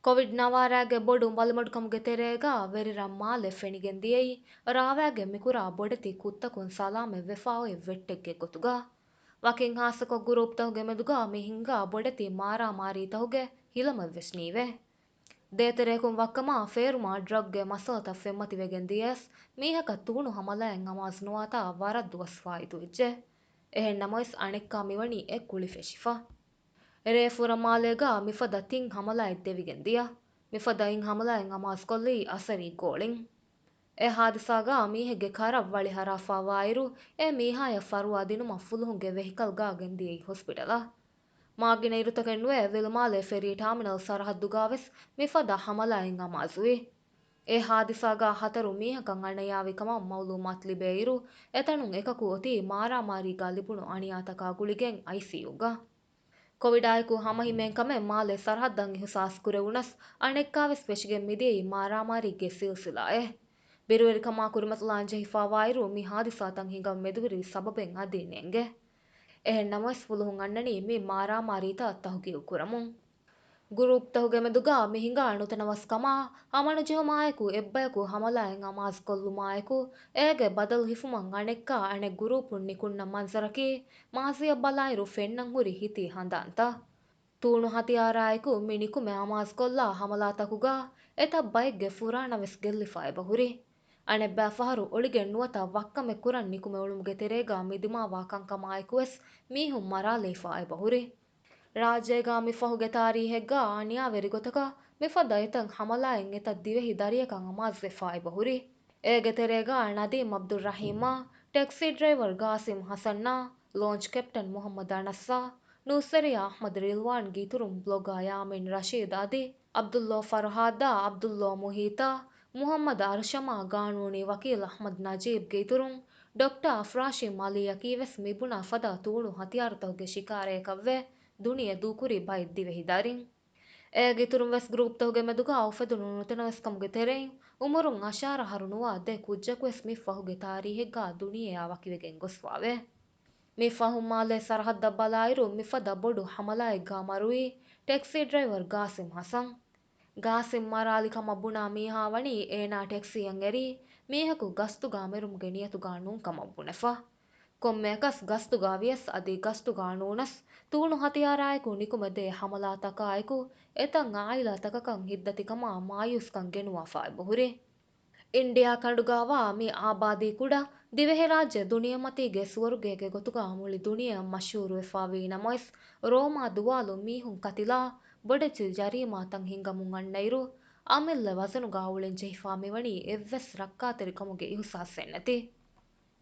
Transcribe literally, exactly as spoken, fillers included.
ކޮވިޑް ނަވާރާގެ ބޮޑު ބަލިމަޑުކަމުގެ ތެރޭގަ ވެރިރަށް މާލެ ފެނިގެން ދިޔައީ، ރާވާގެ މިކުރާ ބޮޑެތި ކުށްތަކުން ސަލާމަތް ވެފާ އޮތް ވެއްޓެއްގެ ގޮތުގަ. ވަކިން ހާއްސަކޮށް ގުރޫޕްތަކުގެ މެދުގަ މި ހިނގާ ބޮޑެތި މާރާމާރީތަކުގެ ހިލަމެއްވެސް ނީވޭ. ދޭތެރެއަކުން ވައްކަމާ ފޭރުމާ ޑްރަގްގެ މައްސަލަތައް ފެންމަތިވެގެން ދިޔަޔަސް، މީހަކަށް ތޫނު ހަމަލާއެއް ނަމާޒް ނުވާތާ ވަރަށް ދުވަސް ފާއިތުވެއްޖެ. އެހެން ނަމަވެސް، އަނެއްކާ މިވަނީ އެ ކުޅި ފެށިފަ. ރޭފުރަ މާލޭގަ މިފަދަ ތިން ހަމަލާއެއް ދެވިގެން ދިޔަ. މިފަދައިން ހަމަލާއެއް ނަމާޒްކޮށްލީ އަސަރީ ގޯޅިން. އެ ހާދިސާގަ މީހެއްގެ ކަރަށް ވަޅި ހަރާފާވާއިރު، އެ މީހާޔަށް ފަރުވާ ދިނުމަށް ފުލުހުންގެ ވެހިކަލްގަ ގެންދިޔައީ ހޮސްޕިޓަލަށް. މާގިނައިރުތަކެއް ނުވެ، ވިލުމާލެ ފެރީ ޓާމިނަލް ސަރަހައްދުގަވެސް މިފަދަ ހަމަލާއެއް ނަމާޒުވި. އެ ހާދިސާގަ ހަތަރު މީހަކަށް އަނިޔާވި ކަމަށް މައުލޫމާތު ލިބޭއިރު، އެތަނުން އެކަކު އޮތީ މާރާމާރީގަ ލިބުނު އަނިޔާތަކާ ގުޅިގެން އައިސީޔޫގަ. ކޮވިޑާއެކު ހަމަހިމޭންކަމެއް މާލެ ސަރަހައްދަށް އިހުސާސް ކުރެވުނަސް، އަނެއްކާވެސް ފެށިގެން މިދިޔައީ މާރާމާރީގެ ސިލްސިލާއެއް. ބިރުވެރިކަމާ ކުރިމަތިލާން ޖެހިފާވާއިރު، މި ހާދިސާތައް ހިނގަން މެދުވެރިވި ސަބަބެއް އަދި ނޭނގެ. އެހެން ނަމަވެސް، ފުލުހުން އަންނަނީ މި މާރާމާރީތައް ތަހުގީގު ކުރަމުން. ގުރޫޕްތަކުގެ މެދުގަ މި ހިނގާ ނުތަނަވަސްކަމާ، ހަމަނުޖެހުމާއެކު އެއްބަޔަކު ހަމަލާއެއް ނަމާޒްކޮށްލުމާއެކު، އޭގެ ބަދަލު ހިފުމަށް އަނެއްކާ އަނެއް ގުރޫޕުން ނިކުންނަ މަންޒަރަކީ، މާޒީއަށް ބަލާއިރު ފެންނަން ހުރި ހިތީ ހަނދާންތައް. ތޫނު ހަތިޔާރާއެކު މި ނިކުމެ ނަމާޒްކޮށްލާ ހަމަލާތަކުގަ އެތައް ބައެއްގެ ފުރާނަވެސް ގެއްލިފަ އެބަހުރި. އަނެއްބައި ފަހަރު އޮޅިގެން ނުވަތަ ވައްކަމެއް ކުރަން ނިކުމެ އުޅުމުގެ ތެރޭގަ މި ދިމާވާ ކަންކަމާއެކުވެސް މީހުން މަރާލައިފަ އެބަހުރި. ރާއްޖޭގަ މި ފަހުގެ ތާރީހެއްގަ އަނިޔާވެރި ގޮތަކަށް މިފަދަ އެތައް ހަމަލާއެއް އެތައް ދިވެހި ދަރިޔަކަށް ނަމާޒްވެފަ އެބަހުރި. އޭގެ ތެރޭގަ ނަދީމް އަބްދުއްރަހީމާ، ޓެކްސީ ޑްރައިވަރ ގާސިމް ހަސަންނާ، ލޯންޗް ކެޕްޓަން މުހައްމަދު އަނަސްއާ، ނޫސްވެރިޔާ އަޙްމަދު ރިލްވާން ގީތުރުން ބްލޮގާ ޔާމީން ރަޝީދް އަދި އަބްދުއްލޯ ފަރުހާދާ، އަބްދުއްލޯ މުހީތާ، މުހައްމަދު އަރްޝަމާ، ގާނޫނީ ވަކީލް އަޙްމަދު ނަޖީބްގެ އިތުރުން ޑޮކްޓަރ އަފްރާޝީމް އަލީއަކީވެސް މިބުނާ ފަދަ ތޫނު ހަތިޔާރުތަކުގެ ޝިކާރަޔަކަށްވެ ދުނިޔެ ދޫކުރި ބައެއް ދިވެހި ދަރިން. އޭގެ އިތުރުން ވެސް ގްރޫޕްތަކުގެ މެދުގަ އުފެދުނު ނުތަނަވަސްކަމުގެ ތެރެއިން އުމުރުން އަށާރަ އަހަރު ނުވާ ދެ ކުއްޖަކުވެސް މި ފަހުގެ ތާރީހެއްގަ ދުނިޔެއާ ވަކިވެގެން ގޮސްފާވޭ. މި ފަހުން މާލޭ ސަރަހައްދަށް ބަލާއިރު، މިފަދަ ބޮޑު ހަމަލާއެއްގަ މަރުވީ ޓެކްސީ ޑްރައިވަރ ގާސިމް ހަސަން. ގާސިމް މަރާލި ކަމަށް ބުނާ މީހާ ވަނީ އޭނާ ޓެކްސީއަށް އެރީ މީހަކު ގަސްތުގަ މެރުމުގެ ނިޔަތުގަ ނޫން ކަމަށް ބުނެފަ. ކޮންމެއަކަސް ގަސްތުގަ ވިޔަސް އަދި ގަސްތުގަ ނޫނަސް، ތޫނު ހަތިޔާރާއެކު ނިކުމެދޭ ހަމަލާތަކާއެކު އެތައް އާއިލާތަކަކަށް ހިތްދަތިކަމާ މާޔޫސްކަން ގެނުވާފަ އެބަހުރި. އިންޑިއާ ކަނޑުގަވާ މި އާބާދީ ކުޑަ ދިވެހިރާއްޖެ ދުނިޔެމަތީގެ ސުވަރުގޭގެ ގޮތުގަ މުޅި ދުނިޔެއަށް މަޝްހޫރުވެފާވީ ނަމަވެސް، ރޯމާ ދުވާލު މީހުން ކަތިލާ ބޮޑެތި ޖަރީމާތައް ހިނގަމުން އަންނައިރު، އަމިއްލަ ވަޒަނުގަ އުޅެން ޖެހިފާ މިވަނީ އެއްވެސް ރައްކާތެރިކަމުގެ އިހުސާސެއް ނެތި.